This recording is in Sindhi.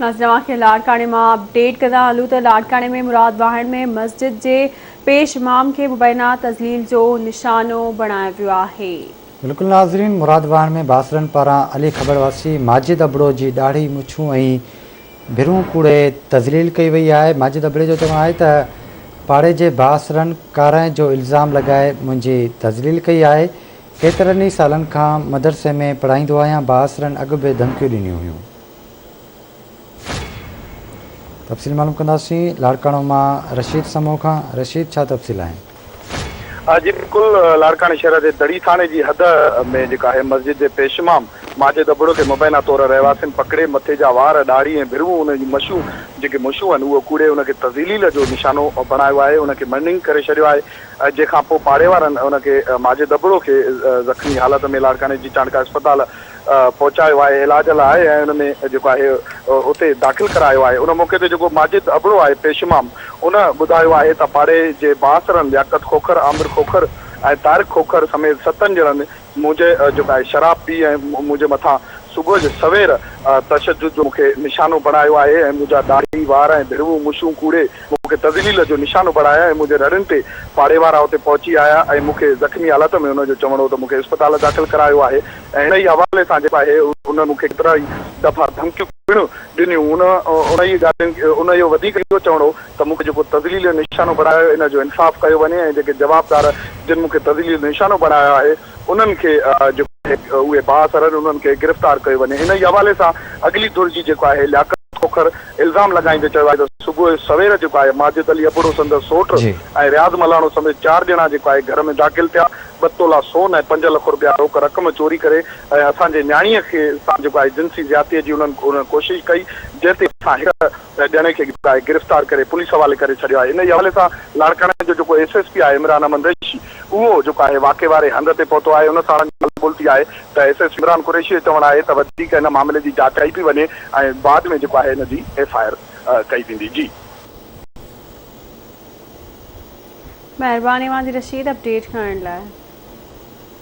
ناظرين اوهان کي لاڙڪاڻي مان اپڊيٽ ڪندا هلون ته لاڙڪاڻي ۾ مراد واهڻ ۾ مسجد جي پيش امام کي مبينا تذليل جو نشانو بڻايو ويو آهي. بلڪل ناظرين مراد واهڻ ۾ بااثرن پاران علي کبڙ واسي ماجد ابڙو جي ڏاڙهي مڇون ۽ ڀرون ڪوڙي تذليل ڪئي وئي آهي ماجد ابڙي جو چوڻ آهي ته پاڙي جي بااثرن ڪارنهن جو الزام لڳائي منهنجي تذليل ڪئي آهي ڪيترن ئي سالن کان مدرسي ۾ پڙهائيندو آهيان بااثرن اڳ به ڌمڪيون ڏنيون هيون. تفصيل معلوم ڪنداسين لاڙڪاڻو مان رشيد سمون کان رشيد ڇا تفصيل آهن. جي بلڪل لاڙڪاڻي شهر جي دڙي ٿاڻي جي حد ۾ جيڪا آهي مسجد جي پيش امام ماجد ابڙو کي مبينا طور رهواسين پڪڙي مٿي جا وار ڏاڙهي ۽ ڀروون ان جون مشون جيڪي مشون آهن اهو ڪوڙي ان کي تذليل جو نشانو بڻايو آهي ان کي مرننگ ڪري ڇڏيو آهي جنهن کان پوء پاڙي وارن ان کي ماجد ابڙو کي زخمي حالت ۾ لاڙڪاڻي جي چانڊڪا اسپتال پهچايو آهي علاج لاء ۽ ان ۾ جيڪو آهي اتي داخل ڪرايو آهي ان موقعي تي جيڪو ماجد ابڙو آهي پيش امام ان ٻڌايو آهي ته پاڙي جي بااثرن لياقت کوکر، عامر کوکر ۽ طارق کوکر سميت ستن ڄڻن منهنجي جيڪو آهي شراب پي ۽ منهنجي مٿان صبح جو سوير تشدد جو مون کي نشانو بڻايو آهي ۽ منهنجا ڏاڙهي، وار ۽ ڀروون مشون ڪوڙي مون کي تذليل جو نشانو بڻايا ۽ منهنجي رڙين تي پاڙي وارا اتي پهچي آيا ۽ مون کي زخمي حالت ۾ ان جو چوڻ هو ته مون کي اسپتال داخل ڪرايو آهي ۽ ان ئي حوالي سان جيڪو آهي ان مون کي ڪيترا ئي دفعا ڌمڪيون پڻ ڏنيون ان انهي ڳالهين ان جو وڌيڪ اهو چوڻ هو ته مون کي جيڪو تذليل جو نشانو بڻايو ان جو انصاف ڪيو وڃي ۽ جيڪي جوابدار جن مون کي تذليل جو نشانو بڻايو آهي انهن کي جيڪو آهي اهي بااثر آهن انهن کي گرفتار ڪيو وڃي انهي حوالي سان اڳلي ڌر جي جيڪو آهي لياقت کوکر الزام لڳائيندي چيو آهي ته صبح جو سوير جيڪو آهي ماجد علي ابڙو سندس سوٽ ۽ رياض ملاڻو سميت چار ڄڻا جيڪو آهي گهر ۾ داخل ٿيا ٻه تولا سون ۽ پنج لک روپيا روڪ رقم چوري ڪري ۽ اسان جي نياڻيء کي سان جيڪو آهي جنسي زيادتي جي انهن ڪوشش ڪئي جنهن تي اسان هڪ ڄڻي کي آهي گرفتار ڪري پوليس حوالي ڪري ڇڏيو آهي انهي حوالي سان لاڙڪاڻي جو جيڪو ايس ايس پي آهي عمران احمد ريشي اهو جيڪو آهي واقعي واري هنڌ تي پهتو آهي ان سان ڳالهه ٻولهه ٿي آهي ته S S P Imran Qureshi جو چوڻ آهي ته وڌيڪ ان معاملي جي جاچ ڪئي پئي وڃي ۽ بعد ۾ جيڪو آهي ان جي ايف I R ڪئي ويندي جي. مهرباني اوهان جي رشيد اپڊيٽ ڪرڻ لاء.